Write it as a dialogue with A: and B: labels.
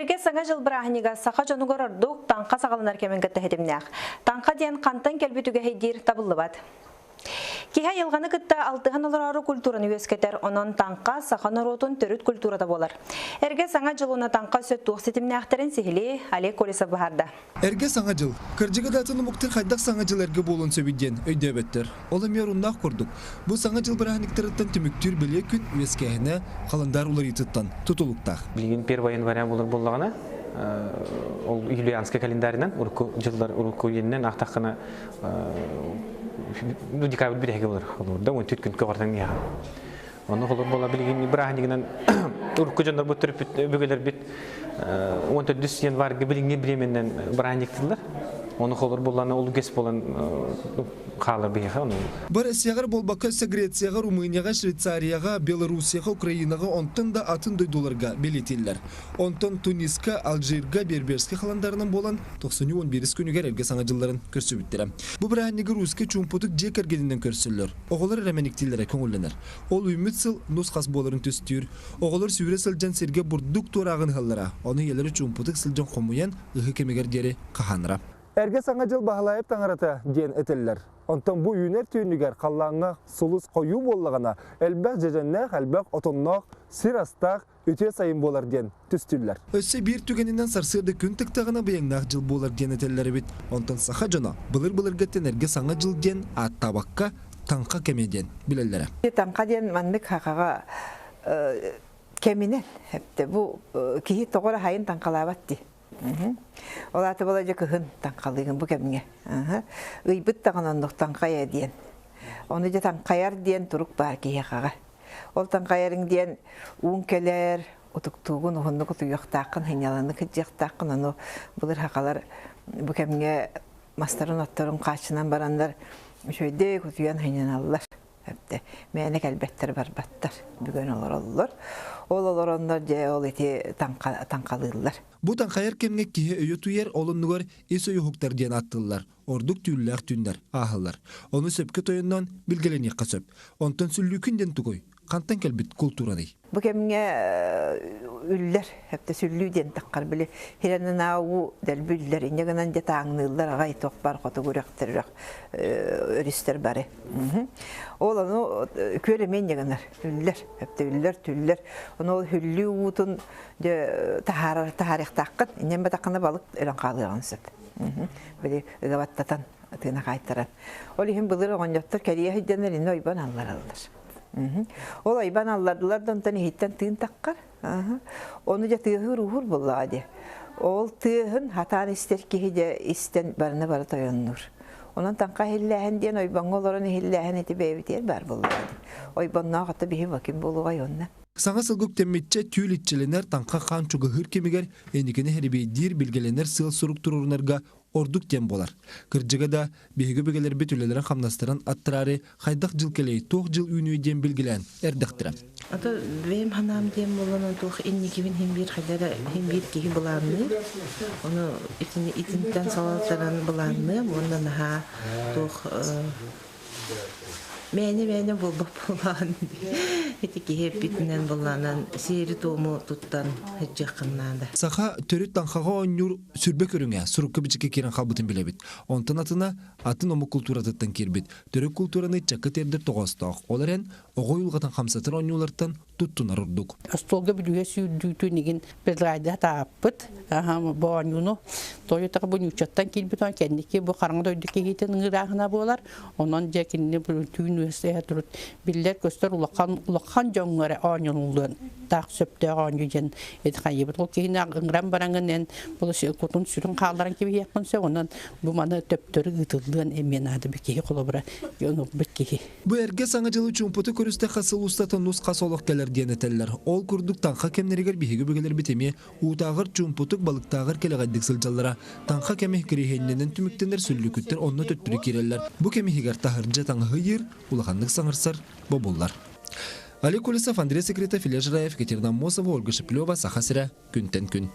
A: Эргэ Саҥа дьыл бырааһынньыга саха дьонугар ордук таҥха саҕаланар кэмин кытта ситимнээх. Таҥха диэн хантан кэлбит үгэһий диир табыллыбат. Киһи айылҕаны кытта алтыһан олороору культураны үөскэтэр, онон таҥха саха норуотун төрүт культурата буолар. Эргэ Саҥа дьыл уонна таҥха өссө туох ситимнээхтэрин сиһилии Олег Колесов быһаарда.
B: Эргэ Саҥа дьыл. Кырдьыга да атын омуктар хайдах Саҥа дьыл эргэ буолуон сөбүй диэн өйдөөбөттөр. Ол эмиэ оруннаах курдук. Бу Саҥа дьыл бырааһынньыктарыттан түмүктүүр бэлиэ күн үөскээһинэ халандаар уларыйыытыттан тутулуктаах.
C: Билигин 1 января буолар буоллаҕына, ол юлианскай календарынан урукку дьыллар урукку үйэннэн аахтаххына ну декабрь бүтэһигэ болар холобурда 14 күн көҕөртөн иһэҕин. Ону холобур буола билигин бырааһынньыгынан урукку дьоннорбут төрөппүт өбүгэлэрбит 14 январьга билиҥҥи бириэмэннэн бырааһынньыктыыллар. Ону холобур буоллаҕына ол үгэс буолан хаалар биһиэхэ ону.
B: Бу Россияҕа буолбакка өссө Грецияҕа, Румынияҕа, Швейцарияҕа, Белоруссияҕа, Украинаҕа онтон да атын дойдуларга бэлиэтииллэр. Онтон Туниска, Алжирга, Берберскэй халандаарынан буолан 91 күнүгэр эргэ Саҥа дьылларын көрсүбүттэрэ. Бу бырааһынньыгы русскай чуумпутук дьиэ кэргэнинэн көрсөллөр. Оҕолор эрэ мэниктииллэрэ көҥүллэнэр. Ол үүммүт сыл нус-хас буоларын түстүүр. Оҕолор сүүрэ сылдьан сиргэ бурдук туорааҕын ыһаллара, ону ийэлэрэ чуумпутук сылдьан хомуйан ыһыы кэмигэр диэри хаһаанара. Эргэ Саҥа дьыл Баһылайап таҥарата диэн этэллэр. Онтон бу үүнэр түүнүгэр халлааҥҥа сулус хойуу буоллаҕына, элбэх дьэдьэннээх, элбэх отонноох, сир астаах, үтүө сайын буолар диэн түстүүллэр. Өссө биир түгэнинэн сарсыарда күн тыктаҕына быйаҥнаах дьыл буолар диэн этэллэр эбит. Онтон саха дьоно былыр-былыргыттан эргэ Саҥа дьыл диэн ааттаабакка Таҥха кэмэ диэн билэллэрэ.
D: Таҥха диэн маннык хахаҕа кэминэн эптэ бу киһи тоҕо эрэ хайын таҥхалаабат дии. Ол аата була дьэ кыһын таҥхалыыгын бу кэмҥэ. Ыйбыт даҕаны оннук таҥхайа диэн. Ону дьэ таҥхайар диэн турук баар киһиэхэҕэ. Ол таҥхайарыҥ диэн ууҥ кэлэр, утуктуугун, уһуннук утуйуохтааххын, сынньалаҥнык сылдьыахтааххын. Ону былыр сахалар бу кэмҥэ мастарын-отторун хааччынан бараннар үчүгэйдик утуйан сынньаналлар. Эптэ мээнэ кэлбэттэр барбаттар бүгэн олороллор. Ол олороннор дьэ ол ити таҥхалыыллар.
B: Бу таҥхайар кэмҥэ киһи өйө туйар, ол оннугар ис өйүһуктар диэн ааттыыллар. Ордук түүллээх түүннэр ааһаллар. Ону сөпкө тойонноон билгэлэниэххэ сөп. Онтон сүллүүкүн диэн тугуй? Хантан кэлбит култуураный?
D: Бу кэмҥэ үллэр, эптэ сүллүү диэн таххар били хирэнинаа уу дэлби үллэр, инньэ гынан дьэ тааҥныыллар аҕай туох бар хотугу үрэхтэр үрэх өрүстэр бары. Ол ону күөл эмиэ инньэ гынар, үллэр, эптэ үллэр, түллэр. Ону ол хүллүү уутун дьэ таһаарар таһаарыахтааххын, инньэн батаххына балык өлөн хаалыаҕын сөп. Били ыга баттатан тыына хаайтаран. Ол иһин былыр оҕонньоттор кэрийэ сылдьаннар иннэ ойбон аллараллар. Ол ойбон аллардылар да онтон иһиттэн тыын таххар. Ону дьэ тыаһыыр ууһуур буоллаҕа дии. Ол тыаһын хатаан истэр киһи дьэ истэн барыны бары тойоннуур. Онон таҥха иһиллээһин диэн ойбоҥҥо олорон иһиллээһин ити бэйэбитигэр баар буоллаҕа дии. Ойбонноох ата биһи баким буолуоҕай онно.
B: Саҥа сылга үктэммиччэ түүл иччилэнэр таҥха хаан чугаһыыр кэмигэр инникини хэрибиэйдиир билгэлэнэр сыал-сорук туруорунарга ордук диэн буолар. Кырдьыга да, биһиги өбүгэлэрбит үлэлэрин-хамнастарын аттараары хайдах дьыл кэлиэй, туох дьыл үүнүө диэн билгэлээн эрдэхтэрэ.
E: Ата бэйэм санаам диэн буолан туох инникибин хин биир хайда эрэ хин биир киһи былаанныыр. Ону итини итинтэн салалтаран былаанныам уонна наһаа туох Мээнэ-мээнэ буолбат буоллаҕын ити киһи эппитинэн буоллаҕынан сиэри-туому туттан сылдьыаххын наада.
B: Саха төрүт таҥхаҕа оонньуур сүрбэ көрүҥэ сурукка-бичиккэ киирэн хаалбытын билэбит. Онтон атына атын омук култууратыттан киирбит. Төрүт култуураны ыччакка тиэрдэр тоҕоостоох. Ол эрэн, оҕо уйулҕатын хамсатар оонньуулартан туттунар ордук.
F: Остуолга бүлүүһэ сүүрдүүтүн игин предлагайда тааппыт боонньууну Тойотаҕа бу ньууччаттан киирбит он кэнники бу хараҥа дойду киһитин ыҥырааһына буолар. Онон дьэ кинини түүн үөсэ турут биллэр көстөр улахан улахан дьоҥҥо эрэ оонньонуллуон таах сөптөөх оонньуу диэн ити хайыбыт. Ол киһини ыҥыран бараҥын эн бу кутун сүрүн хаалларан кэбиһиэххин сөп. Онон бу маны төптөрү ыытыллыан эмиэ наада бу киһи холобура бу киһи.
B: Бу эргэ Саҥа дьылы чуумпутук көрүстэххэ сыл устата нус-хас олох кэлэр диэн этэллэр. Ол курдук таҥха кэмнэригэр биһиги өбүгэлэрбит эмиэ уутааҕар чуумпутук, балыктааҕар кэлэҕэйдик сылдьаллара. Таҥха кэмэ кириэһиннэнэн түмүктэнэр сүллүкүттэр онно төттөрү киирэллэр. Бу кэм иһигэр таһырдьа таҥаһы ыйыыр, улаханнык саҥарсар бобуллар. Олег Колесов, Андрей Секретов, Илья Жираев, Екатерина Аммосова, Ольга Шеплева, Саха сирэ, күнтэн күн.